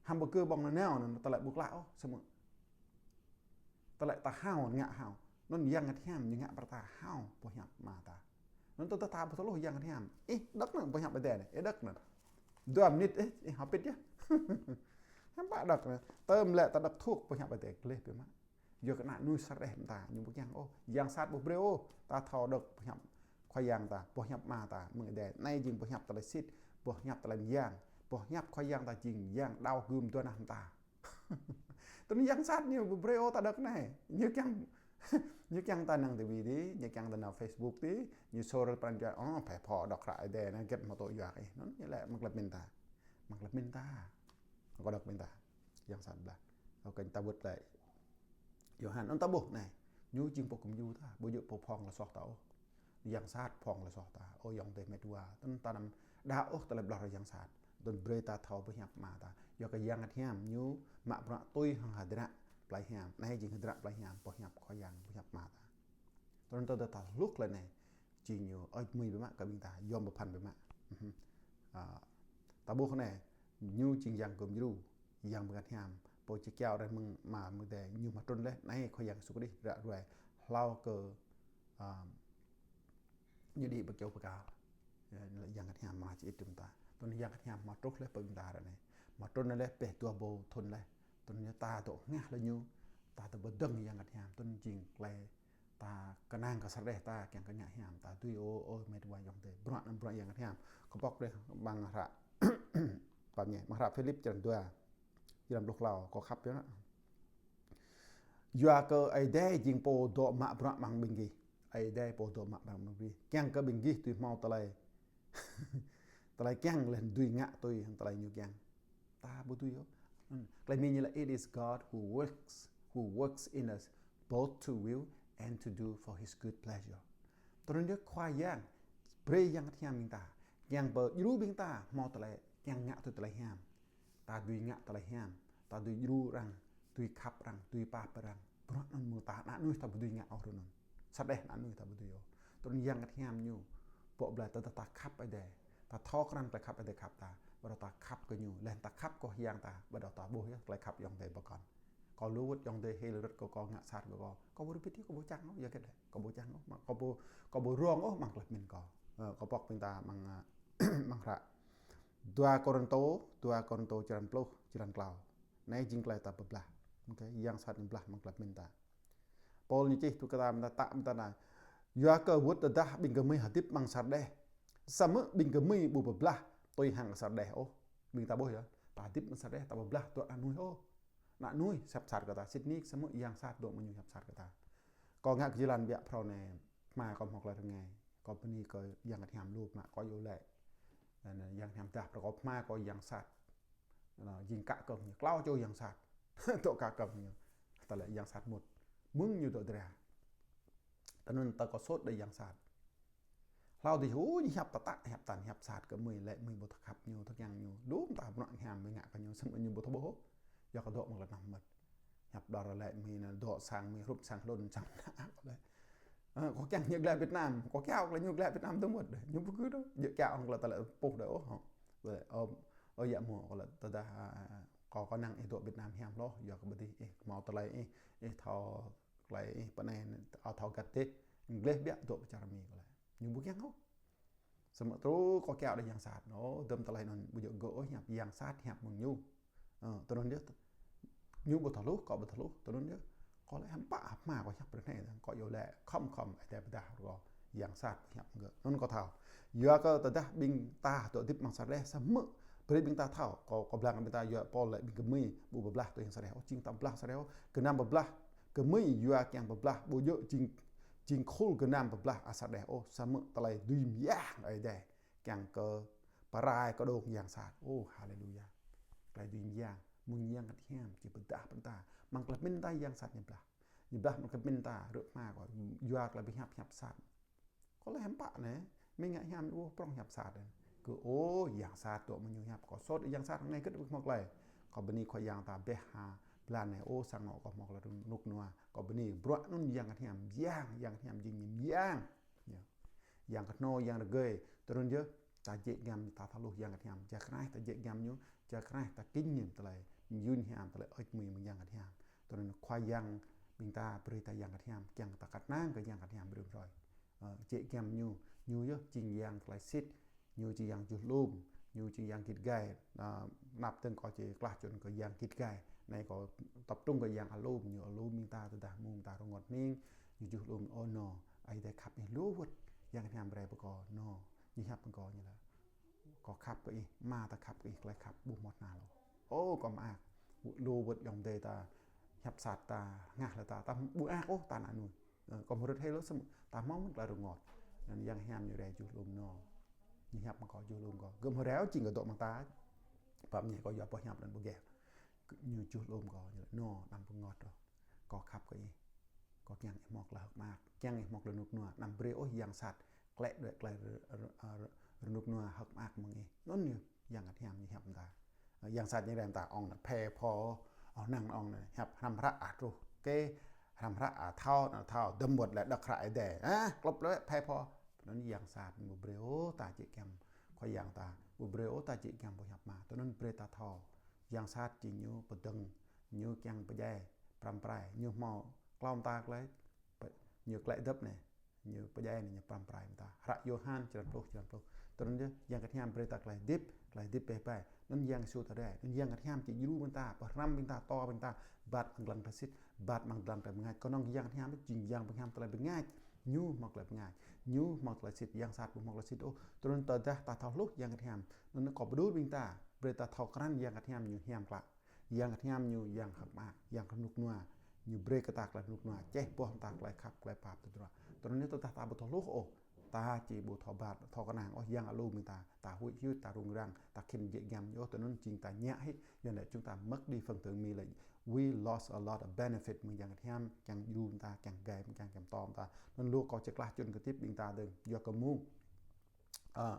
Hamburger ƀơ̆ng nanao anŭn tơlơi ƀu klă ôh, samơ̆ tơlơi ta hao, ngă hao. Anŭn Yang Bơngăt Hiam ñu ngă brơi ta hao boh hiăp Ama ta. Anŭn tơdah ta ƀu thâo hluh Yang Bơngăt Hiam, ih đŏk anŭn boh hiăp Ơi Adai anai, ih đŏk anŭn. Dua mơnit ih, ih hơpit yơh. Hiư̆m pă đŏk anŭn. Tơm lĕ ta đŏk thuốc boh hiăp Ơi Adai gleh biă mă. Yua kơ ană mơnuih sar đeh mơta, ñu ƀu kiăng ôh. Yang sat ƀu brơi ôh ta thâo đŏk boh hiăp Khua Yang ta, boh hiăp Ama ta, mơ̆ng Ơi Adai. Anai jing boh hiăp tơlơi sĭt, boh hiăp tơlơi mơyang, boh hiăp Khua Yang ta jing yang đao gưm dua nah mơta. Tui anŭn yang sat ñu ƀu brơi ôh ta đŏk anai. Ñu kiăng, ñu kiăng ta năng ti vi ti, ñu kiăng ta nao Facebook ti, ñu sôr pran jua, ơ, phải phŏ đŏk hră Ơi Adai anai, hơget hmâo tŭ yua kơ ih. Anŭn ñu laĭ amăng tơlơi pơmĭn ta. Amăng tơlơi pơmĭn ta. Kâo đŏk ƀing ta. Yang sat blah. Kâo kơnh ta wơ̆t laĭ Yôhan, anŭn ta ƀuh anai. Ñu jing pô gum djru ta, ƀu djơ̆ pô phŏng tơlơi soh ta ôh. Yang sat phŏng tơlơi soh ta. Ơ ayŏng adơi met wa. Tui anŭn ta anăm đaŏ ôh tơlơi ƀlŏr yang sat. Tui anŭn brơi ta thâo boh hiăp Ama ta. Yua kơ Yang Bơngăt Hiam ñu mă bruă tui hăng hơdră plei hiam. Anai jing hơdră plei hiam, boh hiăp Khua Yang, boh hiăp Ama ta. Tui anŭn tơdah ta hluh tơlơi anai, jing ñu ơi mui biă mă kơ ƀing ta, yom pơphan biă mă. Mhm. A, ta ƀuh anai, ñu jing yang gum djru, Yang Bơngăt Hiam, pô či kiaŏ rai mơ̆ng Ama mơ̆ng Adai, ñu hmâo trŭn laih, anai Khua Yang Yêsu Krist ră ruai, hlâo kơ, a, ñu đĭ pơ kơyâo bơkal. Yua anŭn lĕ Yang Bơngăt Hiam mơ̆ či ĭt tơm ta. Tui anŭn Yang Bơngăt Hiam hmâo truh laih pơ ƀing ta ră anai. Hmâo trŭn laih pĕ dua rơbâo thŭn laih. Tui anŭn ta dŏ hngah laih ñu, ta dŏ pơdơ̆ng Yang Bơngăt Hiam, tui anŭn jing tơlơi ta kơnang kơ sar đeh ta kiăng kơ ngă hiam, ta dưi ôh, ơ met wa ayŏng adơi. Bruă anŭn bruă Yang Bơngăt Hiam. Kâo pŏk laih amăng hră, pơmĭn, amăng hră Philip črăn dua, črăn pluh klâo, kâo khăp yơh anŭn. Yua kơ Ơi Adai jing pô dŏ mă bruă amăng ƀing gih. Ơi Adai pô dŏ mă bruă amăng ƀing gih. Kiăng kơ ƀing gih dưi hmâo tơlơi, tơlơi kiăng laih dưi ngă tui hăng tơlơi ñu kiăng. Ta ƀu dưi ôh. Hmm. Tơlơi Mi ñu laĭ, "It is God who works, who works in us both to will and to do for his good pleasure." Tui anŭn yơh Khua Yang brơi Yang Bơngăt Hiam ƀing ta, kiăng pơdjru ƀing ta hmâo tơlơi kiăng ngă tui tơlơi hiam. Ta dưi ngă tơlơi hiam, ta dưi djru arăng, dưi khăp arăng, dưi pap arăng. Bruă anŭn mơ̆ng ta, ană mơnuih ta ƀu dưi ngă ôh ră anŭn. Sar đeh ană mơnuih ta ƀu dưi ôh. Tui anŭn Yang Bơngăt Hiam ñu pŏk blai tơdah ta khăp Ơi Adai, ta thâo krăn tơlơi khăp Ơi Adai khăp ta, ƀơi anŭn ta khăp kơ ñu, laih ta khăp kơ Yang ta, ƀơi anŭn ta ƀuh yơh tơlơi khăp ayŏng adơi pơkŏn. Kâo lu wơ̆t ayŏng adơi hil rơ̆t kơ kâo ngă sat kơ kâo. Kâo ƀu rơbit yơh, kâo ƀu čang ôh, yua hơget lĕ. Kâo ƀu čang ôh, mă kâo ƀu, kâo ƀu rông ôh amăng tơlơi pơmĭn kâo. Ơ, kâo pŏk ƀing ta amăng, a, amăng hră Dua Kôrintô, Dua Kôrintô črăn pluh, črăn klâo. Anai jing tơlơi ta pơblah. Ok, yang sat ñu blah amăng tơlơi pơmĭn ta. Pôl ñu čih tui kơ ta mơ̆n ta, mơ̆n ta anai. Yua kơ wơ̆t tơdah ƀing gơmơi hơdip amăng sar đeh, samơ̆ ƀing gơmơi ƀu pơblah tui hăng sar đeh ôh. Ƀing ta ƀuh yơh, ta hơdip amăng sar đeh, ta pơblah tui ană mơnuih ôh. Ană mơnuih hiăp sat kơ ta, sĭt nik samơ̆ yang sat dŏ mơ̆ng ñu hiăp sat kơ ta. Kâo ngă kơ jơlan biă phrâo anai, Hmua kâo hmâo tơlơi rơngai. Kâo bơni kơ Yang Bơngăt Hiam lu mă kâo iâu laĭ. Anŭn Yang Bơngăt Hiam pơdah brơi kâo hmua kâo yang sat. Anŭn jing kă kơ̆ng ñu klâo čô yang sat. Dŏ kă kơ̆ng ñu. Tơlơi yang sat mŭt. Mơ̆ng ñu dŏ dra. Tơnŭn tơ kâo sôt đơi yang sat. Hlâo dih hu ñu hiăp tơtă, hiăp tăn, hiăp sat kơ mơi, laĭ mơi ƀu thâo khăp ñu, thâo kiăng ñu. Dŭm ta bruă hiam mơi ngă kơ ñu, samơ̆ ñu ƀu thâo ƀuh. Yua kơ dŏ mơ̆ng lŏn anŭn mơ̆n. Hiăp đor laĭ mơi anŭn dŏ sang mơi hrup sang hlŭn sang mơnă kâo laĭ. Ơ, kâo kiăng ñu glaĭ Việt Nam, kâo kiaŏ kơ ñu glaĭ Việt Nam tơmŭt đơi. Ñu ƀu kơ đơi. Djơ̆ kiaŏ kơ tơlơi pŭ đơi ôh. Kâo laĭ, ơ, ơ, yă mơ̆, kâo laĭ tơdah, a, a, kâo, kâo năng ih dŏ Việt Nam hiam hloh, yua kơ ƀơi dih ih hmâo tơlơi ih, ih thâo tơlơi ih pơ anai, ơ, thâo găt dih, gleh biă dŏ pơ čar Mi kâo laĭ. Ñu ƀu kiăng ôh. Samơ̆ truh kâo kiaŏ đơi yang sat, ơ, dŭm tơlơi anŭn ƀu djơ̆ gơ̆ ôh hiăp yang sat hiăp mơ̆ng ñu. Ơ, tơnŭn yơh. Ñu ƀu thâo hluh, kâo ƀu thâo hluh, tơnŭn yơh. Kâo laĭ hiam pă hmua kâo hiăp ră anai, kâo iâu laĭ khŏm khŏm, ai tơi pơdah rơgao yang sat hiăp gơ̆. Anŭn kâo thâo. Yua kơ tơdah ƀing ta dŏ hơdip amăng Sardeh samơ̆ brơi ƀing ta thâo. Kâo, kâo blang ƀing ta yua Pôl laĭ ƀing gơmơi ƀu pơblah tui yang Sardeh ôh, jing ta pơblah Sardeh ôh. Gơnam pơblah gơmơi yua kiăng pơblah ƀu djơ̆ jing, jing khul gơnam pơblah a Sardeh ôh, samơ̆ tơlơi dưi mơyang Ơi Adai. Kiăng kơ pơrai kơđông yang sat. Ô, haleluya. Tơlơi dưi mơyang, mơ̆ng Yang Bơngăt Hiam či pơdah brơi ta. Amăng tơlơi pơmĭn ta yang sat ñu blah. Ñu blah amăng tơlơi pơmĭn ta, rơ̆k hmua kâo, yua tơlơi pơhiăp hiăp sat. Kâo laĭ hiam pă anai, mơi ngă hiam ôh prŏng hiăp sat anai. Kơ ô, yang sat dŏ mơ̆ng ñu hiăp, kâo sôt yang sat anai kơ ƀu hmâo tơlơi. Kâo bơni Khua Yang ta ƀĕ ha, blan anai ô sang anŏ kâo hmâo tơlơi rơnŭk rơnua. Kâo bơni bruă anŭn Yang Bơngăt Hiam, yang, Yang Bơngăt Hiam jing ñu mơyang. Yơh. Yang kơhnâo, yang rơgơi, tơnŭn yơh, ta jĕ giăm ta thâo hluh Yang Bơngăt Hiam, čang kraih ta jĕ giăm ñu, čang kraih ta kinh nghiệm tơlơi, yun hiam tơlơi ơi mơi mơ̆ng Yang Bơngăt Hiam. Tơnŭn Khua Yang ƀing ta brơi ta Yang Bơngăt Hiam, kiăng ta kăt năng kơ Yang Bơngăt Hiam brơi brơi. Ơ, jĕ giăm ñu, ñu yơh jing yang tơlơi sĭt, ñu jing yang juh lŏm, ñu jing yang git gai, ơ, anăp dơ̆ng kâo či klah čun kơ yang git gai. Anai kâo tập trung kơ yang alum, ñu alum ƀing ta tơdah mơ̆ng ta rơngot hning, ñu juh lŏm ôh nô, Ơi Adai khăp ih lu wơ̆t, Yang Bơngăt Hiam brơi pơ kâo nô, ñu hiăp pơ kâo ñu laĭ. Kâo khăp kơ ih, Ama ta khăp kơ ih, tơlơi khăp ƀu hmâo tơhnal ôh. Ô, kâo mơak, lu wơ̆t ayŏng adơi ta, hiăp sat ta, hơngah lĕ ta, ta ƀu mơak ôh, ta ană mơnuih. Ơ, kâo mơrơ̆t hĭ lu samơ̆, ta hmâo mơ̆n tơlơi rơngot. Anŭn Yang Hiam ñu rai juh lŏm nô. Ñu hiăp mă kâo juh lŏm kâo. Gơ̆ mơ̆ rai ôh jing kâo dŏ amăng ta. Pap ñe kâo yua pơhiăp anŭn ƀu geh. Ñu juh lŏm kâo, ñu laĭ, nô, anăm pơngot ôh. Kâo khăp kơ ih. Kâo kiăng ih hmâo tơlơi hơ̆k mơak. Kiăng ih hmâo tơlơi rơnŭk rơnua. Anăm brơi ôh yang sat klĕ đuaĭ tơlơi rơ-, rơ-, rơ-, rơnŭk rơnua hơ̆k mơak mơ̆ng ih. Anŭn ñu Yang Bơngăt Hiam ñu hiăp ta. Yang sat ñu rai ta ŏng anai phe pho, ôh năng ŏng anai hiăp hrăm hră a truh kơ, hrăm hră a thâo, a thâo, dơ̆m wơ̆t lĕ đŏk hră Ơi Adai. Ơ, klŏp lĕ phe pho. Anŭn yang sat ƀu brơi ôh ta jĕ giăm Khua Yang ta. Ƀu brơi ôh ta jĕ giăm pơhiăp Ama. Tơnŭn brơi ta thâo. Yang sat jing ñu pơdơ̆ng, ñu kiăng pơdjai, pơrăm pơrai, ñu hmâo klâo mơta tơlơi, pơ-, ñu klĕ dŏp anai. Ñu pơdjai anai ñu pơrăm pơrai mơta. Hră Yôhan črăn pluh, črăn pluh. Tơnŭn yơh, Yang Bơngăt Hiam brơi ta tơlơi hơdip, tơlơi hơdip bĕ ƀai. Anŭn Yang Yêsu ta rai. Anŭn Yang Bơngăt Hiam či djru ƀing ta, pơhrăm ƀing ta, tŏ ƀing ta, bat amăng lŏn tơlơi sĭt, bat amăng lŏn tơlơi bơngač. Kơnơ̆ng Yang Bơngăt Hiam jing Yang Bơngăt Hiam tơlơi bơngač. Ñu hmâo tơlơi bơngač. Ñu hmâo tơlơi sĭt, yang sat ƀu hmâo tơlơi sĭt ôh. Tơnŭn tơdah ta thâo hluh Yang Bơngăt Hiam. Anŭn kâo pơđur ƀing ta, brơi ta thâo krăn Yang Bơngăt Hiam ñu hiam klă. Yang Bơngăt Hiam ñu yang hơ̆k mơak, yang rơnŭk rơnua. Ñu brơi kơ ta tơlơi rơnŭk rơnua, čeh boh ta tơlơi khăp, tơlơi pap tơdruă. Tơnŭn yơh tơdah ta ƀu thâo hluh ôh, ta či ƀu thâo bat, thâo kơnang ôh yang alum ƀing ta, ta huĭ hyưt, ta rŭng răng, ta khĭn jĕ giăm ñu ôh, tơnŭn jing ta ñă hĭ, yua anŭn chúng ta mất đi phần thưởng. Mi laĭ, we lost a lot of benefit mơ̆ng Yang Bơngăt Hiam, kiăng djru ƀing ta, kiăng gai, kiăng kiăng tŏ ƀing ta. Anŭn lu kâo či klah čun kơ tip ƀing ta dơ̆ng, yua kơ mơ̆ng Ơ,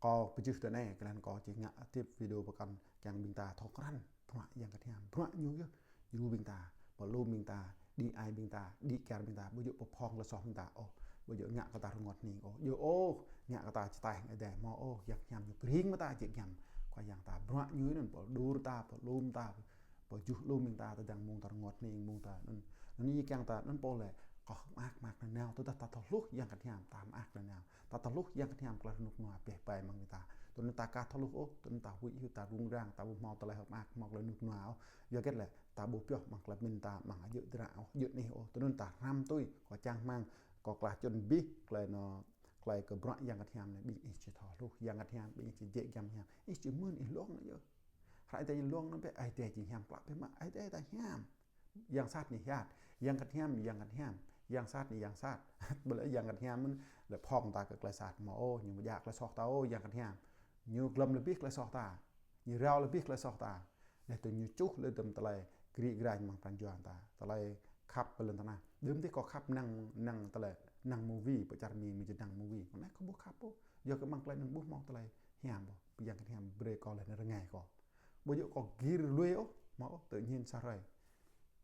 kâo pơjưh tơ anai, kơnang kâo či ngă tip video pơkŏn kiăng ƀing ta thâo krăn bruă Yang Bơngăt Hiam, bruă ñu yơh djru ƀing ta, pơlŭm ƀing ta, đĭ ai ƀing ta, đĭ kyar ƀing ta, ƀu djơ̆ pơphŏng tơlơi soh ƀing ta ôh, ƀu djơ̆ ngă kơ ta rơngot hning ôh, djơ̆ ôh, ngă kơ ta čơtaih Ơi Adai hmâo ôh, Yang Bơngăt Hiam ñu pơring mơ̆ ta jĕ giăm Khua Yang ta, bruă ñu anŭn pơđur ta, pơlŭm ta, pơjuh lŏm ƀing ta tơdang mơ̆ng ta rơngot hning mơ̆ng ta anŭn. Anŭn ñu kiăng ta anŭn pô lĕ kơ hơ̆k mơak mơak nanao tơdah ta thâo hluh Yang Bơngăt Hiam ta mơak nanao. Ta thâo hluh Yang Bơngăt Hiam tơlơi rơnŭk rơnua bĕ ƀai mơ̆ng ta. Tơnŭn ta ka thâo hluh ôh, tơnŭn ta huĭ hyưt ta rŭng răng, ta ƀu hmâo tơlơi hơ̆k mơak, hmâo tơlơi rơnŭk rơnua ôh. Yua hơget lĕ, ta ƀu pioh amăng tơlơi pơmĭn ta, amăng djơ̆ dra ôh, djơ̆ anih ôh. Tơnŭn ta hrăm tui, kâo čang rơmang, kâo klah čun abih, tơlơi anŭn, tơlơi kơ bruă Yang Bơngăt Hiam anai, ƀing ih či thâo hluh Yang Bơngăt Hiam, ƀing ih či jĕ giăm hiam, ih či mơ̆n ih lông anŭn yơh. Hră Ơi Adai ñu lông anŭn bĕ, Ơi Adai jing hiam klă bĕ mơ̆, Ơi Adai ta hiam. Yang sat ñu hiam, Yang Bơngăt Hiam, Yang Bơngăt Hiam. Yang sat ñu yang sat. Ƀơi lĕ Yang Bơngăt Hiam mơ̆n, lĕ phŏng ta kơ tơlơi sat. Hmâo ôh, ñu ƀu djă tơlơi soh ta ôh, Yang Bơngăt Hiam. Ñu glŏm abih tơlơi soh ta. Ñu rao abih tơlơi soh ta. Laih dơ̆ng ñu čuh lĕ tơm tơlơi gri grañ amăng pran jua ta. Tơlơi khăp pơ lŏn tơnah. Đưm dih kâo khăp năng, năng tơlơi, năng movie, pơ čar Mi, Mi či năng movie. Kâo anai kâo ƀu khăp ôh. Yua kơ mơ̆ng tơlơi anŭn ƀu hmâo tơlơi hiam ôh. Yang Bơngăt Hiam brơi kâo laih anŭn rơngai kâo. Ƀu djơ̆ kâo gir lui ôh, hmâo ôh, tự nhiên sa hrơi.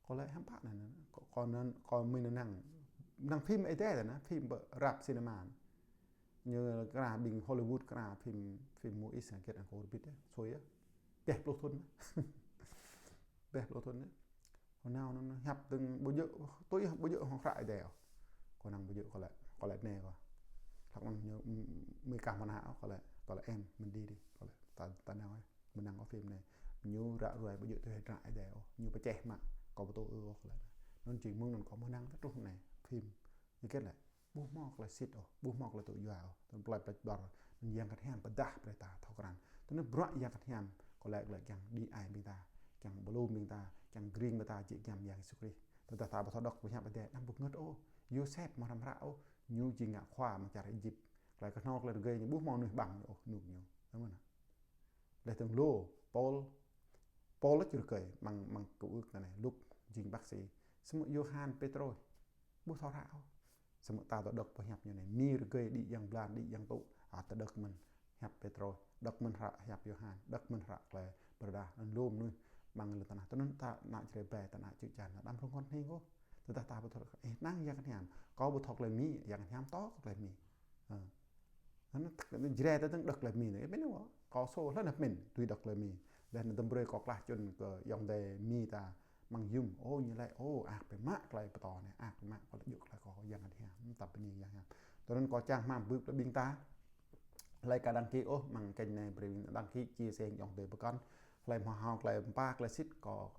Kâo laĭ hiư̆m pă anai, kâo, kâo anŭn, kâo mĭn năng, năng phim Ơi Adai anai, phim pơ rạp cinema. Ñu kra ƀing Hollywood kra phim, phim Mois hơget anŭn kâo rơbit yơh, sui yơh. Pĕh pluh thŭn. Pĕh pluh thŭn yơh. Kâo nao anŭn hiăp dơ̆ng ƀu djơ̆, tui yơh ƀu djơ̆ hŏng hră Ơi Adai ôh. Kâo năng ƀu djơ̆ kâo laĭ, kâo laĭ anai kâo. Hlăk anŭn ñu, ưm, mơi kah mơ̆n hă ôh, kâo laĭ, kâo laĭ em, mơ̆n đi đi, kâo laĭ, ta, ta nao yơh. Mơnăng kâo phim anai. Ñu ră ruai ƀu djơ̆ tui hră Ơi Adai ôh. Ñu pơčeh mă, kâo ƀu tŭ ư ôh, kâo laĭ. Anŭn jing mơ̆ng anŭn kâo mơnăng tơl truh anai. Phim. Ñu hơget lĕ. Ƀu hmâo tơlơi sĭt ôh, ƀu hmâo tơlơi tŭ yua ôh. Tơl plei plei ƀar. Anŭn Yang Bơngăt Hiam pơdah brơi ta thâo krăn. Tui anŭn bruă Yang Bơngăt Hiam, kâo laĭ glaĭ kiăng đĭ ai ƀing ta, kiăng blŭm ƀing ta, kiăng gring ƀing ta jĕ giăm Yang Yêsu Krist. Tơdah ta ƀu thâo đŏk pơhiăp Ơi Adai, anăm ƀu ngơ̆t ôh. Yôsep amăng hrăm hră ôh, ñu jing ngă khua amăng čar Êjip. Tơlơi kơhnâo tơlơi rơgơi ñu ƀu hmâo mơnuih ƀăng ôh, rơnŭk ñu. Tơma anŭn. Laih dơ̆ng lu, Pôl, Pôl laĭ rơgơi, amăng, amăng Cựu Ước anai, Luk jing bác sĩ. Samơ̆ Yôhan Pêtrôs, ƀu thâo hră ôh. Samơ̆ ta tơl đŏk pơhiăp ñu anai, Mi rơgơi đĭ yang blan, đĭ yang tŭ, a, ta đŏk mơ̆n hiăp Pêtrôs, đŏk mơ̆n hră hiăp Yôhan, đŏk mơ̆n hră tơlơi pơrơđah, anŭn lu mơnuih amăng lŏn tơnah. Tui anŭn ta ană Jrai ƀai, ta ană čư̆ čan, anăm rơngot hning ôh. Tơdah ta ƀu thâo, ơ, năng Yang Bơngăt Hiam, kâo ƀu thâo tơlơi Mi, Yang Bơngăt Hiam pơtô kâo tơlơi Mi. Ơ. Anŭn Jrai ta dơ̆ng đŏk tơlơi Mi anai, ơ, ƀing anai wơ̆t, kâo sô hlơi anŭn pơmĭn, tui đŏk tơlơi Mi. Laih anŭn tơm brơi kâo klah čŭn kơ ayŏng adơi Mi ta, amăng yum, ơ, ñu laĭ, ơ, ăk biă mă tơlơi pơtô anai, ăk biă mă, kâo laĭ djơ̆ tơlơi kâo Yang Bơngăt Hiam, ưm, ta bơni Yang Hiam. Tui anŭn kâo čang rơmang bưp tơlơi ƀing ta. Hlơi ka đăng ký ôh, amăng kênh anai brơi ƀing đăng ký, chia sẻ ayŏng adơi pơkŏn. Hlơi hmâo hao tơlơi mơpa tơlơi sĭt, kâo,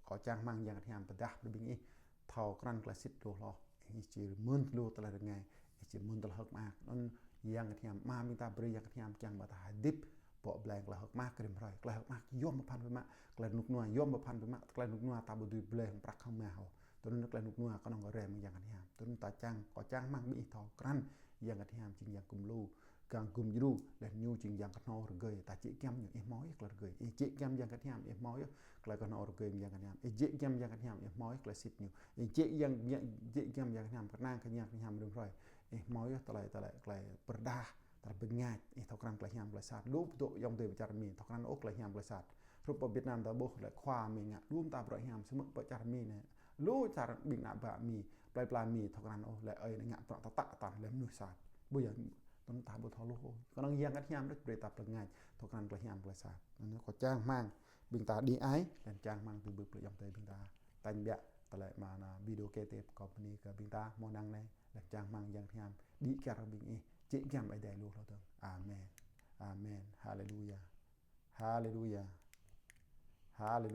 kâo čang rơmang Yang Bơngăt Hiam pơdah brơi ƀing ih thâo krăn tơlơi sĭt lu hloh. Ih či mơ̆n lu tơlơi rơngai, ih či mơ̆n tơlơi hơ̆k mơak. Anŭn Yang Bơngăt Hiam, Ama ƀing ta brơi Yang Bơngăt Hiam kiăng ƀing ta hơdip bŏ bleng tơlơi hơ̆k mơak rĭm hrơi. Tơlơi hơ̆k mơak yom pơphan biă mă, tơlơi rơnŭk rơnua yom pơphan biă mă, tơlơi rơnŭk rơnua ta ƀu dưi blơi hăng prăk hăng mah ôh. Tui anŭn tơlơi rơnŭk rơnua kơnơ̆ng rem mơ̆ng Yang Bơngăt Hiam. Tui anŭn ta čang, kâo čang rơmang ƀing ih thâo krăn Yang Bơngăt Hiam jing Yang gum lu, Yang gum djru, laih ñu jing Yang kơhnâo rơgơi, ta jĕ giăm ñu, ih hmâo yơh tơlơi rơgơi. Ih jĕ giăm Yang Bơngăt Hiam, ih hmâo yơh tơlơi kơhnâo rơgơi mơ̆ng Yang Bơngăt Hiam. Ih jĕ giăm Yang Bơngăt Hiam, ih hmâo yơh tơlơi sĭt ñu. Ih jĕ giăm, jĕ giăm Yang Bơngăt Hiam, kơnang kơ Yang Bơngăt Hiam rĭm hrơi, ih hmâo yơh tơlơi, tơlơi, tơlơi pơrơđah, tơlơi bơngač, ih thâo krăn tơlơi hiam tơlơi sat. Lu pơtô ayŏng adơi pơ čar Mi, thâo krăn ôh tơlơi hiam tơlơi sat. Hrup pơ Việt Nam ta ƀuh lĕ khua Mi ngă, đưm ta bruă hiam, samơ̆ pơ čar Mi anai. Lu čar ƀing ană bă Mi, plei pla Mi, thâo krăn ôh, lĕ ơi anai ngă bruă tơtă tăn, lĕ mơnuih sat. Ƀu djơ̆, tui anŭn ta ƀu thâo hluh ôh. Kơnơ̆ng Yang Bơngăt Hiam đôč brơi ta pơngač, thâo krăn tơlơi hiam tơlơi sat. Anŭn kâo čang rơmang, ƀing ta đĭ ai, laih čang rơmang tơm bưp tơlơi ayŏng adơi ƀing ta. Tañ biă, tơlơi mơ̆ng anai video kơ tep kâo bơni kơ ƀing ta, mơ̆ng anai, laih čang rơmang Yang Bơngăt Hiam, đĭ kiar ƀing ih, jĕ giăm Ơi Adai lu hloh dơ̆ng. Amen. Amen. Haleluya. Haleluya. Haleluya.